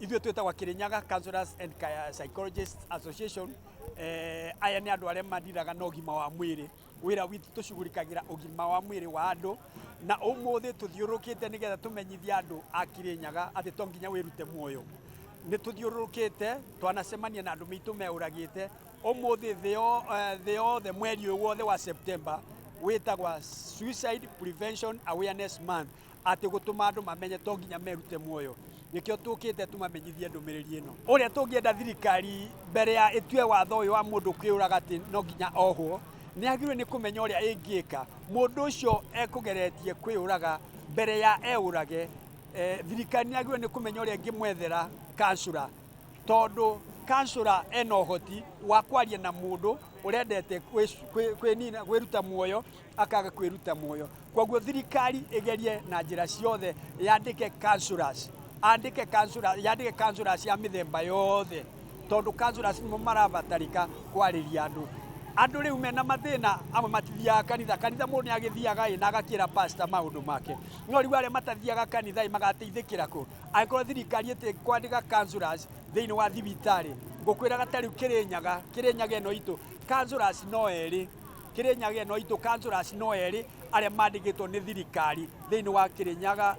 Ithuĩ twĩtagwa Kirinyaga Counselors and Psychologists Association. Aya nĩ andũ arĩa mandiraga na ũgima wa mwĩrĩ. Wĩra witũ tũcugurikagĩra ũgima wa mwĩrĩ wa andũ, na ũmũthĩ tũthiũrũrũkĩte nĩgetha tũmenyithie andũ a Kirinyaga atĩ to nginya wĩrute muoyo. Nĩ tũthiũrũrũkĩte, twanacemania na andũ maitũ meũragĩte. Ũmũthĩ thĩ yothe mweri ũyũ wothe wa September wĩtagwa Suicide Prevention Awareness Month, atĩ gũtũma andũ mamenye to nginya merute muoyo. Nĩkĩo tũkĩte tũmamenyithie ndũmĩrĩri ĩno. Ũrĩa tũngĩenda thirikari mbere ya ĩtue watho ũyũ wa mũndũ kwĩyũraga atĩ no nginya ohwo, nĩ yagĩrĩirwo nĩ kũmenya ũrĩa ĩngĩka mũndũ ũcio ekũgeretie kwĩyũraga mbere ya eũrage. Thirikari nĩ yagĩrĩirwo nĩ kũmenya ũrĩa ĩngĩmwethera counselor, tondũ counselor ena ũhoti wa kwaria na mũndũ ũrendete kwĩruta muoyo akaga kwĩruta muoyo. Koguo thirikari ĩgerie na njĩra ciothe yandĩke counselors, andĩke counselors, yandĩke counselors ya mĩthemba yothe, tondũ counselors nĩmo marabatarĩka kwarĩria andũ. Andũ rĩu mena mathĩna, amwe matithiaga kanitha, kanitha mũndũ nĩ agĩthiaga ĩ na agakĩra pastor maũndũ make, no rĩu arĩa matathiaga kanitha ĩ magateithĩkĩra kũ? Angĩkorwo thirikari ĩtĩkwandĩka counselors thĩinĩ wa thibitarĩ, ngũkwĩraga ta rĩu Kĩrĩnyaga, Kĩrĩnyaga ĩno itũ counselors no erĩ, Kĩrĩnyaga ĩno itũ counselors no erĩ arĩa mandĩkĩtwo nĩ thirikari thĩinĩ wa Kĩrĩnyaga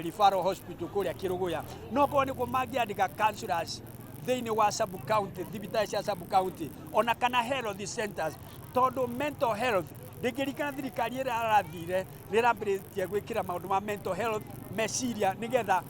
Referral Hospital kũrĩa Kĩrũgũya. No korwo nĩkuo mangĩandĩka counselors thĩinĩ wa sub county, thibitarĩ cia sub county ona kana health centers, tondũ mental health ndĩngĩringana thirikari ĩrĩa ĩrathire nĩ ĩrambĩrĩtie gwĩkĩra maũndũ ma mental health meciria, nĩgetha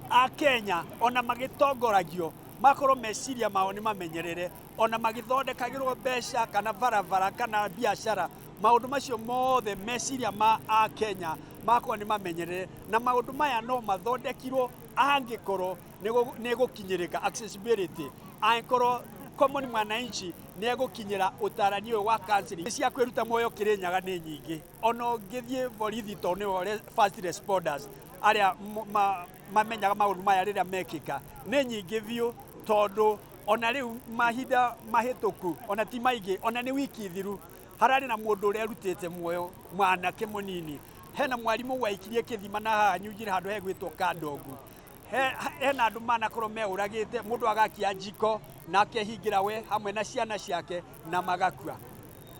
Akenya ona magĩtongoragio makorwo meciria mao nĩ mamenyerere, ona magĩthondekagĩrwo mbeca kana barabara kana biacara, maũndũ macio mothe meciria ma Akenya makorwo nĩ mamenyerere, na maũndũ maya no mathondekirwo angĩkorwo nĩ gũkinyĩrĩka accessibility, angĩkorwo common mwananchi nĩ egũkinyĩra ũtarani ũyũ wa counseling. Cia kwĩruta muoyo Kĩrĩnyaga nĩ nyingĩ, ona ũngĩthiĩ borithi tondũ nĩo first responders arĩa mamenyaga maũndũ maya rĩrĩa mekĩka, nĩ nyingĩ biũ, tondũ ona rĩu mahinda mahĩtũku ona ti maingĩ, ona nĩ wiki thiru, hararĩ na mũndũ ũrĩa erutĩte muoyo, mwanake mũnini. Hena mwarimũ waikirie kĩthima na haha Nyunjire handũ hegwĩtwo Kandongu. Hena andũ manakorwo meũragĩte, mũndũ agakia njiko na akehingĩra we hamwe na ciana ciake na magakua.